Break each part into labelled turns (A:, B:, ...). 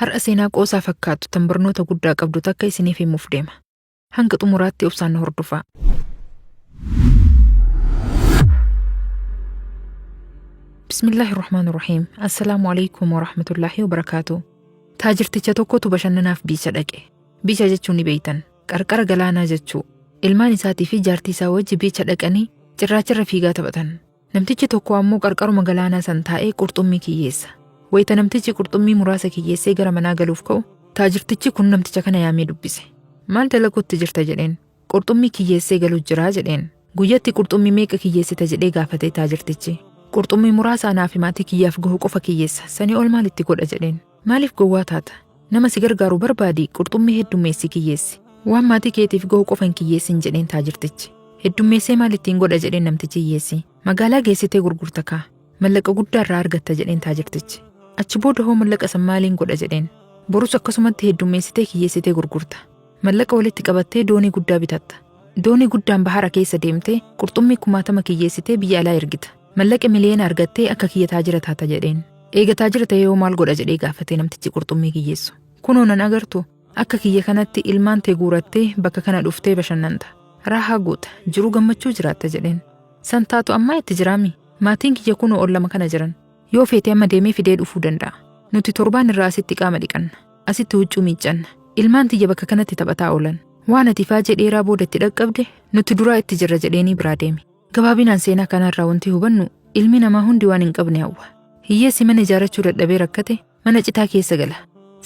A: Har'a seenaa qoosaa fakkaatu tan barnoota guddaa qabdu takka isiniif himuuf deema. Hanga xumuraatti obsaan nu hordofaa. Bismillaahi Rahmaan Rahiim. Assalaamu alaikum wa rahmatullaahi wa barakaatu. Taajirticha tokkotu bashannanaaf biicha dhaqe. Biicha jechuun ni beeytan. Qarqara galaanaa jechuu. Ilmaan isaatii fi jaartii isaa wajji biicha dhaqanii cirraacharra fiigaa taphatan. Namtichi tokko ammoo qarqaruma galaanaa san taa'ee qurxummii kiyyeessa. Wayita namtichi qurxummii muraasa kiyyeessee gara manaa galuuf ka'u, taajirtichi kun namticha kana yaamee dubbise. Maal dalaguutti jirta jedheen. Qurxummii kiyyeessee galuu jiraa jedheen. Guyyatti qurxummii meeqa kiyyeessita jedhee gaafate taajirtichi. Qurxummii muraasa anaa fi maatii kiyyaaf gahu qofa kiyyeessa. Sanii ol maalitti godha jedheen. Maaliif gowwaa taata? Nama si gargaaru barbaadi qurxummii heddummeessii kiyyeessi. Waan maatii keetiif gahu qofa hin kiyyeessin jedheen taajirtichi. Heddummeessee maal ittiin godha jedheen namtichi hiyyeessi. Magaalaa geessitee gurgurta kaa. Mallaqa guddaa irraa argatta jedheen taajirtichi. Achi booda hoo mallaqa san maaliin godha jedheen. Borus akkasumatti heddummeessitee kiyyeessitee gurgurta. Mallaqa walitti qabattee doonii guddaa bitatta. Doonii guddaan bahara keessa deemtee qurxummii kumaatama kiyyeessitee biyya alaa ergita. Mallaqa miliyoona argattee akka kiyya taajira taata jedheen. Eega taajira ta'ee hoo maal godha jedhee gaafate namtichi qurxummii kiyyeessu. Kunoo nan agartu akka kiyya kanatti ilmaan tee guurattee bakka kana dhuftee bashannanta. Raahaa goota jiruu gammachuu jiraatta jedheen. San taatu ammaa itti jiraami. Maatiin kiyya kunoo ol lama kana jiran. Yoo feete amma deemee fidee dhufuu danda'a. Nuti torbaan irraa asitti qaama dhiqanna. Asitti huccuu miiccanna. Ilmaan tiyya bakka kanatti taphataa oolan. Waan ati faajee dheeraa booda itti dhaqqabde nuti duraa itti jirra jedheenii biraa deeme. Gabaabinaan seenaa kanarraa wanti hubannu ilmi namaa hundi waan hin qabne hawwa. Hiyyeessi mana ijaarachuu dadhabee rakkate mana citaa keessa gala.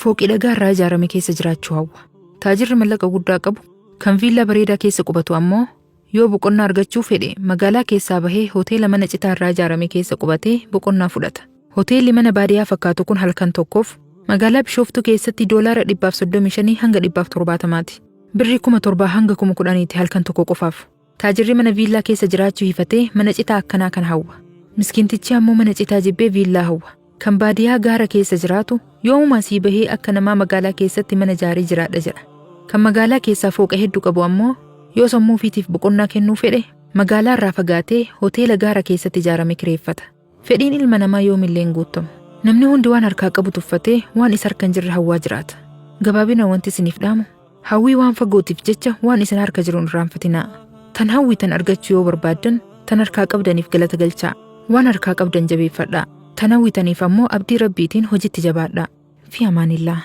A: Fooqii dhagaa irraa ijaarame keessa jiraachuu hawwa. Taajirri mallaqa guddaa qabu kan viillaa bareedaa keessa qubatu ammoo yoo boqonnaa argachuu fedhe magaalaa keessaa bahee hoteela mana citaa irraa ijaarame keessa qubatee boqonnaa fudhata. Hoteelli mana baadiyyaa fakkaatu kun halkan tokkoof magaalaa Bishooftuu keessatti doolaara 135 hanga 170ti. Birrii 7,000 hanga 10,000ti halkan tokko qofaaf. Taajirri mana viillaa keessa jiraachuu hifatee mana citaa akkanaa kana hawwa. Miskiintichi ammoo mana citaa jibbee viillaa hawwa. Kan baadiyyaa gaara keessa jiraatu yoomuma asii bahee akka namaa magaalaa keessatti mana ijaarii jiraadha jedha. Kan magaalaa keessaa fooqa hedduu qabu ammoo yoo sammuu ofiitiif boqonnaa kennuu fedhe magaalaa irraa fagaatee hoteela gaara keessatti ijaarame kireeffata. Fedhiin ilma namaa yoomillee hin guutamu. Namni hundi waan harkaa qabu tuffatee waan isa harka hin jirre hawwaa jiraata. Gabaabina wanti isiniif dhaamu hawwii waan fagootiif jecha waan isin harka jiru hin irraanfatinaa. Tan hawwitan argachuu yoo barbaaddan tan harkaa qabdaniif galata galchaa. Waan harkaa qabdan jabeeffadhaa. Tan hawwitaniif ammoo abdii rabbiitiin hojitti jabaadhaa. Fi amaanillaa.